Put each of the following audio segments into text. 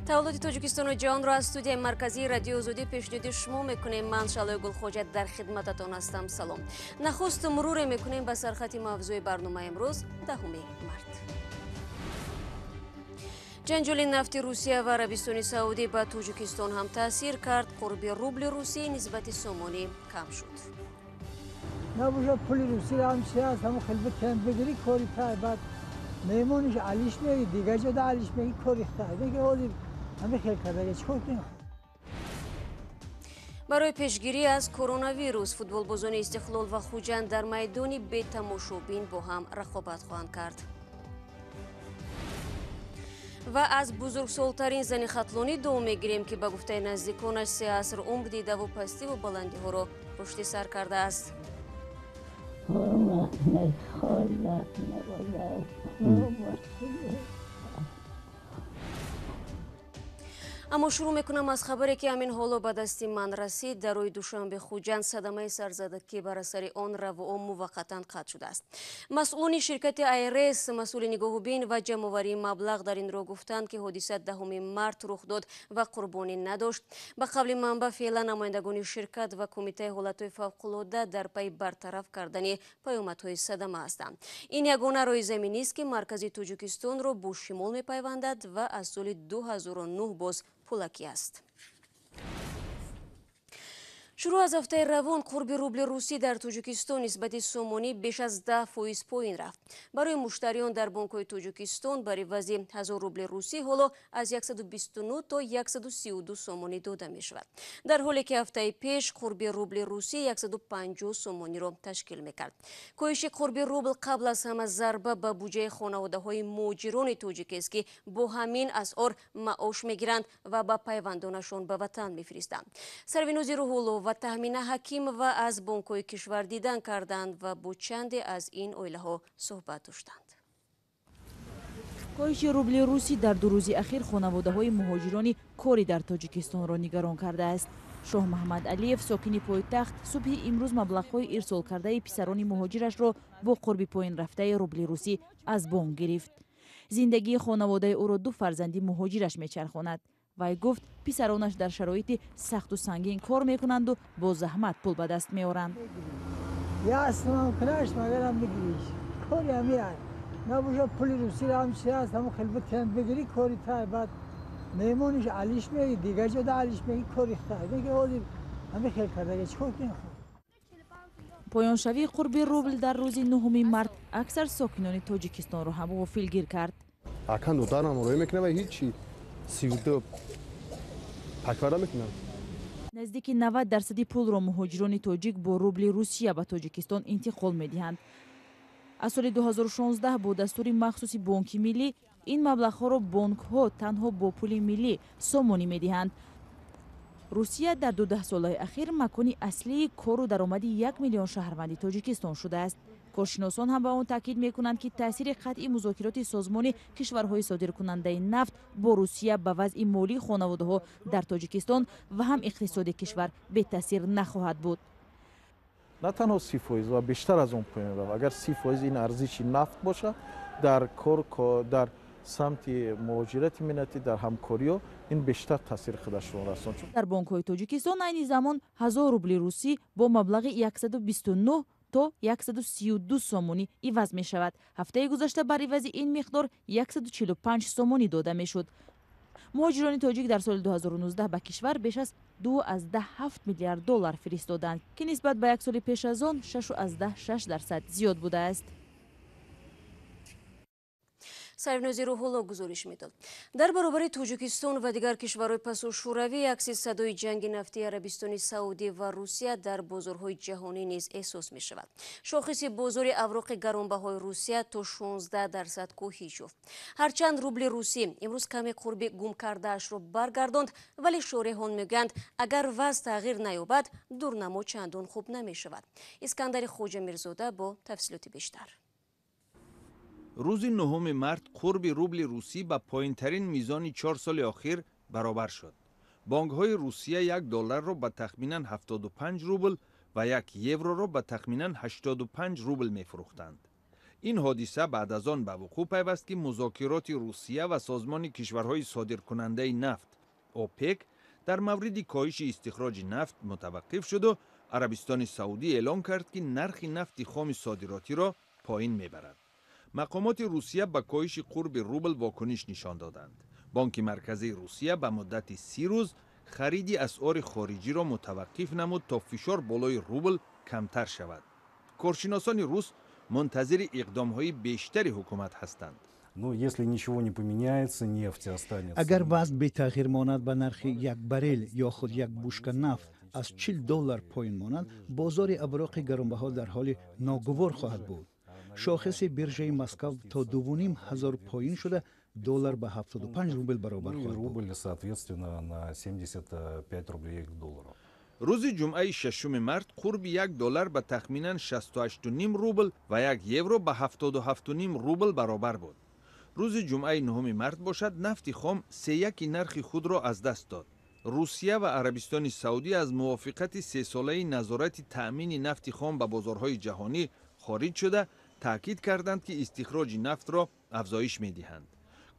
Таваллуди Тоҷикистону ҷаҳонро аз студияи марказии Радиои Озодӣ пешниҳоди шумо мекунем. Ман Шалои Гулхоҷа дар хидмататон ҳастам. Салом. Нахуст муруре мекунем ба сархати мавзӯи барномаи имрӯз, 10 март. Ҷанҷоли нафти Русия ва Арабистони Саудӣ ба Тоҷикистон ҳам таъсир кард. Қурби рубли русӣ нисбати сомонӣ кам шуд. Набошад, пули русиро ҳам чи ҳаст, ҳамон хел битен бигирӣ, кори тай, баъд меҳмониш алиш меги, дигар ҷода алиш меги, кори тай меги. Ҳозир ҳамин хел кардага, чӣ кор кунем? Барои пешгирӣ аз коронавирус футболбозони Истиқлол ва Хуҷанд дар майдони бетамошобин бо ҳам рақобат хоҳанд кард. Ва аз бузургсолтарин зани хатлонӣ дуо мегирем, ки ба гуфтаи наздиконаш 3 аср умр дидаву пастиву баландиҳоро пушти сар кардааст. Аммо шурӯъ мекунам аз хабаре, ки ҳамин ҳоло ба дасти ман расид. Дар рӯи Душанбе Хуҷанд садамаи сарзада, ки бар асари он равуом муваққатан қатъ шудааст. Масъулони ширкати АРС, масъули нигоҳубин ва ҷамъоварии маблағ дар ин роҳ гуфтанд, ки ҳодиса 10 март рух дод ва қурбонӣ надошт. Ба қавли манбаъ, феълан намояндагони ширкат ва кумитаи ҳолатҳои фавқулодда дар пайи бартараф кардани паёмадҳои садама ҳастанд. Ин ягона роҳи заминист, ки маркази Тоҷикистонро бо шимол мепайвандад ва аз соли 2009 боз пулакӣ аст. Шурӯъ аз ҳафтаи равон қурби рубли русӣ дар Тоҷикистон нисбати сомонӣ беш аз 10% поин рафт. Барои муштариён дар бонкҳои Тоҷикистон бар ивази 1000 рубли русӣ ҳоло аз 129 то 132 сомонӣ дода мешавад. Дар ҳоле ки ҳафтаи пеш қурби рубли русӣ 150 сомониро ташкил мекард. Коҳиши қурби рубл қабл аз ҳама зарба ба буҷаи хонаводаҳои муҳоҷирони тоҷикест, ки бо ҳамин асъор маош мегиранд ва ба пайвандонашон ба ватан мефиристанд. Сарвинози Рӯҳулло ва Таҳмина Ҳакимова аз бонкҳои кишвар дидан карданд ва бо чанде аз ин оилаҳо суҳбат доштанд. Коҳиши рубли русӣ дар 2 рӯзи ахир хонаводаҳои муҳоҷирони корӣ дар Тоҷикистонро нигарон кардааст. Шоҳ Маҳмад Алиев, сокини пойтахт, субҳи имрӯз маблағҳои ирсолкардаи писарони муҳоҷирашро бо қурби поин рафтаи рубли русӣ аз бонк гирифт. Зиндагии хонаводаи ӯро 2 фарзанди муҳоҷираш мечархонад. Вай гуфт, писаронаш дар шароити сахту сангин кор мекунанду бо заҳмат пул ба даст меоранд. Ясмам кунаш магарам бигириш, кори ҳамин набошад, пули русиро ҳам чи ҳаст, ҳамон хел битен бигирӣ, кори тай, баъд меҳмониш алиш меги, дигар ҷода алиш меги, кори тай меги. Ҳозир ҳамин хел кардага, чӣ кор кунем? Поёншавии қурби рубл дар рӯзи 9 март аксар сокинони Тоҷикистонро ҳам ғофилгир кард. Акан додарам роя мекунам ва ҳичи 32 таквара мекунам. Наздики 90% пулро муҳоҷирони тоҷик бо рубли Русия ба Тоҷикистон интиқол медиҳанд. Аз соли 2016 бо дастури махсуси Бонки Миллӣ ин маблағҳоро бонкҳо танҳо бо пули миллӣ сомонӣ медиҳанд. Русия дар 2 даҳсолаи ахир макони аслии кору даромади 1 миллион шаҳрванди Тоҷикистон шудааст. Коршиносон ҳам ба он таъкид мекунанд, ки таъсири қатъи музокироти созмони кишварҳои содиркунандаи нафт бо Русия ба вазъи молии хонаводаҳо дар Тоҷикистон ва ҳам иқтисоди кишвар бетаъсир нахоҳад буд. На танҳо 30% ва бештар аз он поён рафт. Агар 30% ин арзиши нафт бошад, дар кор, дар самти муҳоҷирати меҳнатӣ, дар ҳамкориҳо ин бештар таъсири худашро расонд. Дар бонкҳои Тоҷикистон айни замон 1000 рубли русӣ бо маблағи 129 то 132 сомонӣ иваз мешавад. Ҳафтаи гузашта бар ивази ин миқдор 145 сомонӣ дода мешуд. Муҳоҷирони тоҷик дар соли 2019 ба кишвар беш аз 2,7 миллиард доллар фиристоданд, ки нисбат ба як соли пеш аз он 6,6% зиёд будааст. Сарвинози Рӯҳулло гузориш медод. Дар баробари Тоҷикистон ва дигар кишварҳои пасушӯравӣ акси садои ҷанги нафтии Арабистони Саудӣ ва Русия дар бозорҳои ҷаҳонӣ низ эҳсос мешавад. Шохиси бозори авроқи гаронбаҳои Русия то 16% коҳиш ёфт. Ҳарчанд рубли русӣ имрӯз каме қурби гум кардаашро баргардонд, вале шореҳон мегӯянд, агар вазъ тағйир наёбад, дурнамо чандон хуб намешавад. Искандари Хоҷамирзода бо тафсилоти бештар. Рӯзи 9 март қурби рубли русӣ ба поинтарин мизони 4 соли охир баробар шуд. Бонкҳои Русия 1 долларро ба тахминан 75 рубл ва 1 евроро ба тахминан 85 рубл мефурӯхтанд. Ин ҳодиса баъд аз он ба вуқӯъ пайваст, ки музокироти Русия ва созмони кишварҳои содиркунандаи нафт ОПЕК дар мавриди коҳиши истихроҷи нафт мутаваққиф шуду Арабистони Саудӣ эълон кард, ки нархи нафти хоми содиротиро поин мебарад. Мақомоти Русия ба коҳиши қурби рубл вокуниш нишон доданд. Бонки Марказии Русия ба муддати 30 рӯз хариди асъори хориҷиро мутаваққиф намуд, то фишор болои рубл камтар шавад. Коршиносони рус мунтазири иқдомҳои бештари ҳукумат ҳастанд. Ну, если ничего не поменяется, нефть останется. Агар вазъ бетағйир монад, ба нархи як баррел ё худ як бушка нафт аз 40 доллар поин монад, бозори авроқи гаронбаҳо дар ҳоли ногувор хоҳад буд. Шохиси биржаи Москав то 2500 поин шуда, доллар ба 75 рубл баробар Ну и хоҳад буд. Рубль, соответственно, на 75 рублей к доллару. Рӯзи ҷумъаи 6 март қурби як доллар ба тахминан 68,5 рубл ва як евро ба 77,5 рубл баробар буд. Рӯзи ҷумъаи 9 март бошад, нафти хом сеяки нархи худро аз даст дод. Русия ва Арабистони Саудӣ аз мувофиқати сесолаи назорати таъмини нафти хом ба бозорҳои ҷаҳонӣ хориҷ шуда, таъкид карданд, ки истихроҷи нафтро афзоиш медиҳанд.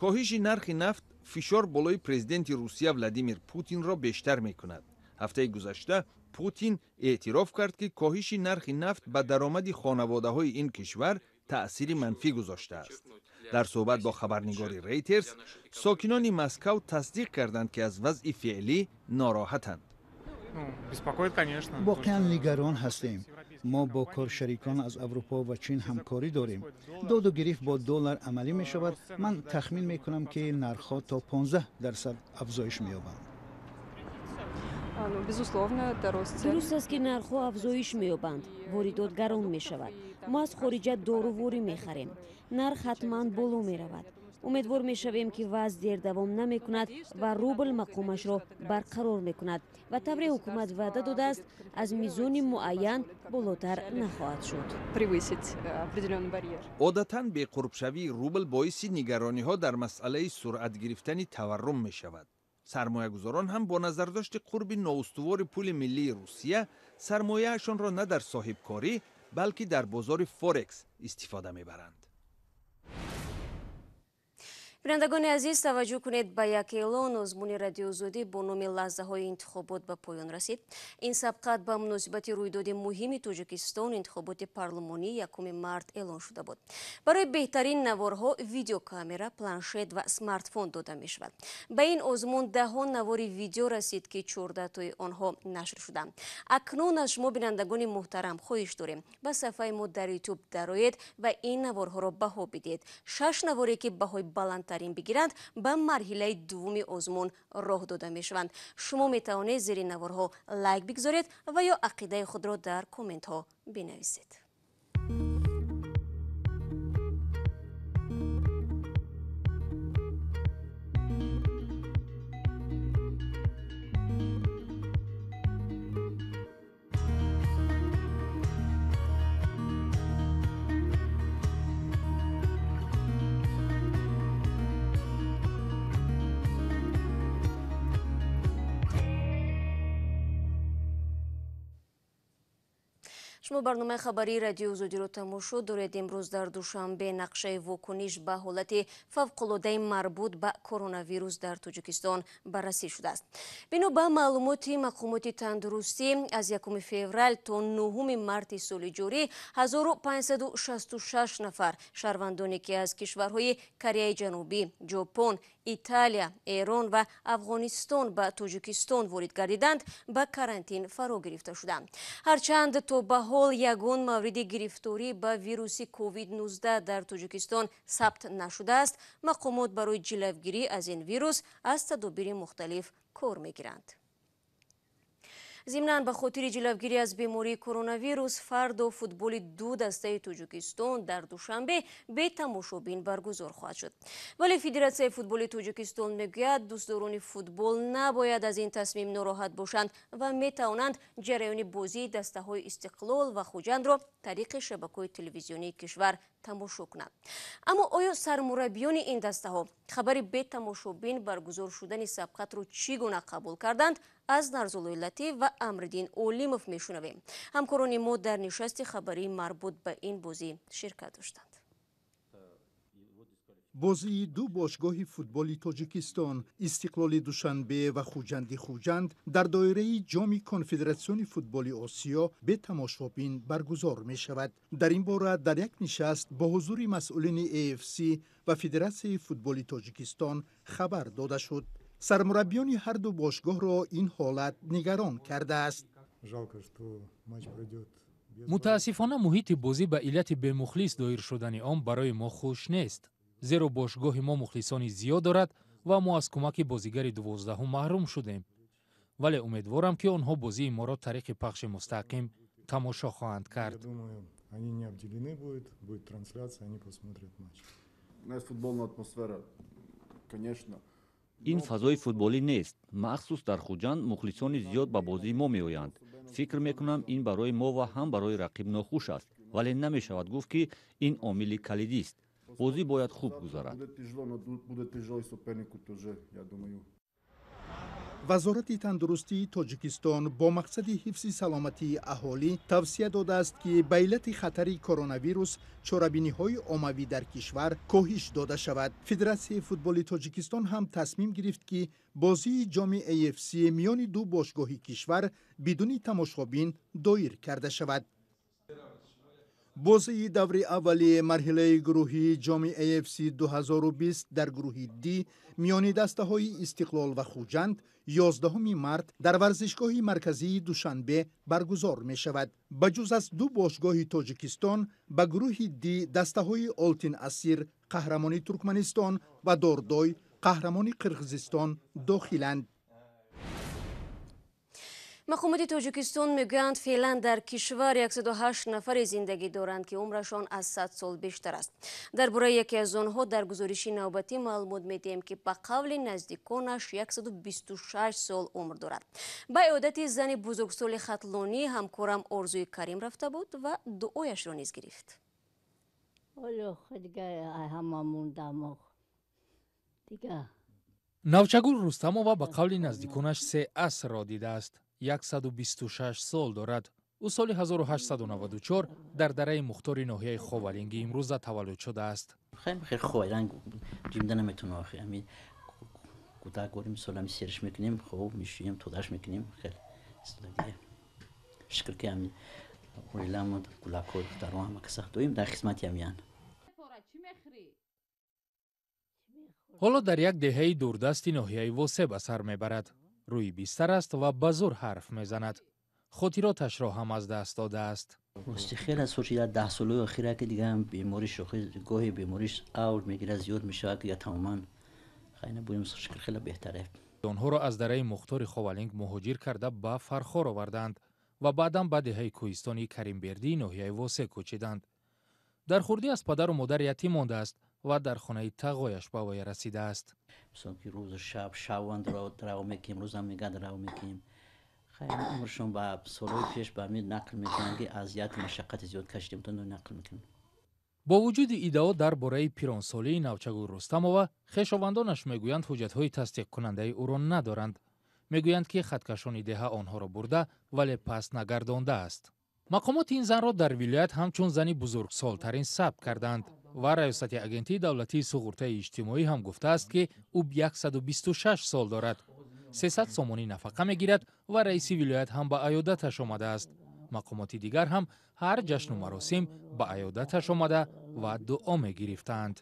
Коҳиши нархи нафт фишор болои президенти Русия Владимир Путинро бештар мекунад. Ҳафтаи гузашта Путин эътироф кард, ки коҳиши нархи нафт ба даромади хонаводаҳои ин кишвар таъсири манфӣ гузоштааст. Дар суҳбат бо хабарнигори Рейтерс сокинони Москав тасдиқ карданд, ки аз вазъи феълӣ нороҳатанд. Ну, беспокоит, конечно. Воқеан нигарон ҳастем. Мо бо коршарикон аз Аврупо ва Чин ҳамкорӣ дорем. Доду гирифт бо доллар амалӣ мешавад. Ман тахмин мекунам, ки нархҳо то 15% афзоиш меёбанд. Ну, безусловно, это рост цен. Дуруст аст, ки нархҳо афзоиш меёбанд, воридот гарон мешавад. Мо аз хориҷа доруворӣ мехарем, нарх ҳатман боло меравад. Умедвор мешавем, ки вазъ дер давом намекунад ва рубл мақомашро барқарор мекунад ва тавре ҳукумат ваъда додааст, аз мизони муайян болотар нахоҳад шуд. Превысить определенный барьер. Одатан беқурбшавии рубл боиси нигарониҳо дар масъалаи суръат гирифтани таваррум мешавад. Сармоягузорон ҳам бо назардошти қурби ноустувори пули миллии Русия сармояашонро на дар соҳибкорӣ, балки дар бозори форекс истифода мебаранд. Бинандагони азиз, таваҷҷӯҳ кунед ба як эълон. Озмуни Радиоозодӣ бо номи «Лаҳзаҳои интихобот» ба поён расид. Ин сабқат ба муносибати рӯйдоди муҳими Тоҷикистон, интихоботи парлумонӣ 1 март эълон шуда буд. Барои беҳтарин наворҳо видеокамера, планшет ва смартфон дода мешавад. Ба ин озмун даҳон навори видео расид, ки 14 тои онҳо нашр шуданд. Акнун аз шумо, бинандагони муҳтарам, хоҳиш дорем, ба сафҳаи мо дар Ютуб дароед ва ин наворҳоро баҳо бидиҳед. Шаш наворе, ки баҳои баландтарин бигиранд, ба марҳилаи дуввуми озмун роҳ дода мешаванд. Шумо метавонед зери наворҳо лайк бигзоред ва ё ақидаи худро дар комментҳо бинависед. Шумо барномаи хабарии Радиои Озодиро тамошо доред. Имрӯз дар Душанбе нақшаи вокуниш ба ҳолати фавқулодаи марбут ба коронавирус дар Тоҷикистон баррасӣ шудааст. Бино ба маълумоти мақомоти тандурустӣ, аз 1 феврал то 9 марти соли ҷорӣ 1566 нафар шаҳрвандоне, ки аз кишварҳои Кореяи Ҷанубӣ, Ҷопон, Италия, Эрон ва Афғонистон ба Тоҷикистон ворид гардиданд, ба карантин фаро гирифта шуданд. Ҳарчанд то ба ҳол ягон мавриди гирифторӣ ба вируси COVID-19 дар Тоҷикистон сабт нашудааст, мақомот барои ҷилавгирӣ аз ин вирус аз тадобири мухталиф кор мегиранд. Зимнан, ба хотири ҷилавгирӣ аз бемории коронавирус фардо футболи ду дастаи Тоҷикистон дар Душанбе бетамошобин баргузор хоҳад шуд. Вале Федератсияи футболи Тоҷикистон мегӯяд, дӯстдорони футбол набояд аз ин тасмим нороҳат бошанд ва метавонанд ҷараёни бозии дастаҳои Истиқлол ва Хуҷандро тариқи шабакаҳои телевизионии кишвар тамошо кунанд. Аммо оё сармураббиёни ин дастаҳо хабари бетамошобин баргузор шудани сабқатро чӣ гуна қабул карданд, аз Нарзуллои Латиф ва Амриддин Олимов мешунавем. Ҳамкорони мо дар нишасти хабарии марбут ба ин бозӣ ширкат доштанд. Бозии ду бошгоҳи футболи Тоҷикистон, Истиқлоли Душанбе ва Хуҷанди Хуҷанд, дар доираи Ҷоми Конфедератсиони футболи Осиё бетамошобин баргузор мешавад. Дар ин бора дар як нишаст бо ҳузури масъулини AFC ва Федератсияи футболи Тоҷикистон хабар дода шуд. Сармураббиёни ҳарду бошгоҳро ин ҳолат нигарон кардааст. Мутаассифона, муҳити бозӣ ба иллати бемухлис доир шудани он барои мо хуш нест, зеро бошгоҳи мо мухлисони зиёд дорад ва мо аз кӯмаки бозигари 12-ум маҳрум шудем. Вале умедворам, ки онҳо бозии моро тариқи пахши мустақим тамошо хоҳанд кард. Ин фазои футболӣ нест. Махсус дар Хуҷанд мухлисони зиёд ба бозии мо меоянд. Фикр мекунам, ин барои мо ва ҳам барои рақиб нохуш аст, вале намешавад гуфт, ки ин омили калидист. Бозӣ бояд хуб гузарад. Вазорати тандурустии Тоҷикистон бо мақсади ҳифзи саломатии аҳолӣ тавсия додааст, ки ба иллати хатари коронавирус чорабиниҳои оммавӣ дар кишвар коҳиш дода шавад. Федератсияи футболи Тоҷикистон ҳам тасмим гирифт, ки бозии ҷоми AFC миёни ду бошгоҳи кишвар бидуни тамошобин доир карда шавад. Бозии даври аввали марҳилаи гурӯҳии ҷоми AFC 2020 дар гурӯҳи Д миёни дастаҳои Истиқлол ва Хуҷанд 11 март дар варзишгоҳи марказии Душанбе баргузор мешавад. Ба ҷуз аз ду бошгоҳи Тоҷикистон, ба гурӯҳи Д дастаҳои Олтин Асир, қаҳрамони Туркманистон, ва Дордой, қаҳрамони Қирғизистон, дохиланд. Мақомоти Тоҷикистон мегӯянд, феълан дар кишвар 108 нафаре зиндагӣ доранд, ки умрашон аз 100 сол бештар аст. Дар бораи яке аз онҳо дар гузориши навбатӣ маълумот медиҳем, ки ба қавли наздиконаш 126 сол умр дорад. Ба иёдати зани бузургсоли хатлонӣ ҳамкорам Орзуи Карим рафта буд ва дуояшро низ гирифт. Навчагул Рустамова ба қавли наздиконаш се асрро дидааст. 126 сол дорад. Ӯ соли 1894 дар дараи Мухтори ноҳияи Ховалинги имрӯза таваллуд шудааст. Хеле ховалинг ҷимда наметавона, охи ами кӯдак горим, солами сериш мекунем, хоб мешӯем, тодаш мекунем, хеле истодагия. Шукр, ки ами оиламон, гулакҳо, духтарон, ҳама каса доим дар хизмати амиян. Ҳоло дар як деҳаи дурдасти ноҳияи Восе ба сар мебарад. Рӯи бистар аст ва ба зӯр ҳарф мезанад. Хотироташро ҳам аз даст додааст. Рости, хеле сол шуда, 10 солҳои охира, ки дига бемориш гоҳе бемориш авҷ мегирад, зиёд мешавад, ки тамоман хайна буем, шукр, хеле беҳтаре. Онҳоро аз дараи Мухтори Ховалинг муҳоҷир карда ба Фархор оварданд ва баъдан ба деҳаи кӯҳистонии Каримбердии ноҳияи Восе кӯчиданд. Дар хурдӣ аз падару модар ятим мондааст ва дар хонаи тағояш ба воя расидааст. Мисол ки рӯзу шаб шаванд рав мекунем, рӯзам мегад рав мекунем. Хайр, умршон ба солҳои пеш ба ҳамин нақл мекунанд, ки азияту машаққати зиёд кашидем, то нақл мекунем. Бо вуҷуди иддао дар бораи пиронсолии Навчагул Рустамова, хешовандонаш мегӯянд, ҳуҷҷатҳои тасдиқкунандаи ӯро надоранд. Мегӯянд, ки хаткашони деҳа онҳоро бурда, вале пас нагардондааст. Мақомоти ин занро дар вилоят ҳамчун зани бузургсолтарин сабт карданд ва Раёсати Агентии давлатии суғуртаи иҷтимоӣ ҳам гуфтааст, ки ӯ 126 сол дорад, 300 сомонӣ нафақа мегирад ва раиси вилоят ҳам ба аёдаташ омадааст. Мақомоти дигар ҳам ҳар ҷашну маросим ба аёдаташ омада ва дуо мегирифтанд.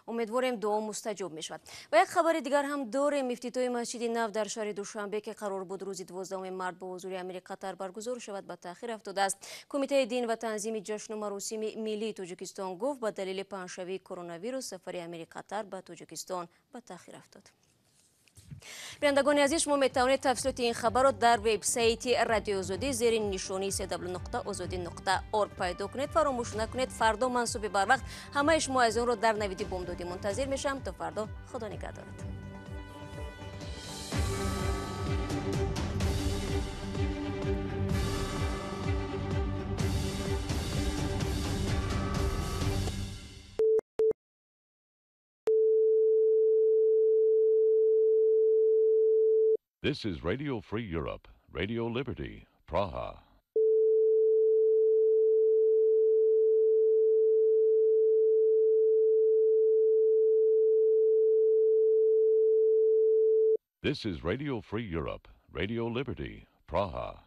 Умедворем, дуо мустаҷоб мешавад. Ва як хабари дигар ҳам дорем. Ифтитоҳи масҷиди нав дар шаҳри Душанбе, ки қарор буд рӯзи 12 март бо ҳузури амири Қатар баргузор шавад, ба таъхир афтодааст. Кумитаи дин ва танзими ҷашну маросими миллии Тоҷикистон гуфт, ба далели паҳншавии коронавирус сафари амири Қатар ба Тоҷикистон ба таъхир афтод. Бинандагони азиз, шумо метавонед тафсилоти ин хабарро дар вебсайти Радиои Озодӣ зери нишонии cw.ozodi.org пайдо кунед. Фаромӯш накунед, фардо ман субҳи барвақт ҳамаи шумо азизонро дар навиди бомдодӣ мунтазир мешавам. То фардо, Худо нигаҳдорад. This is Radio Free Europe, Radio Liberty, Praha. This is Radio Free Europe, Radio Liberty, Praha.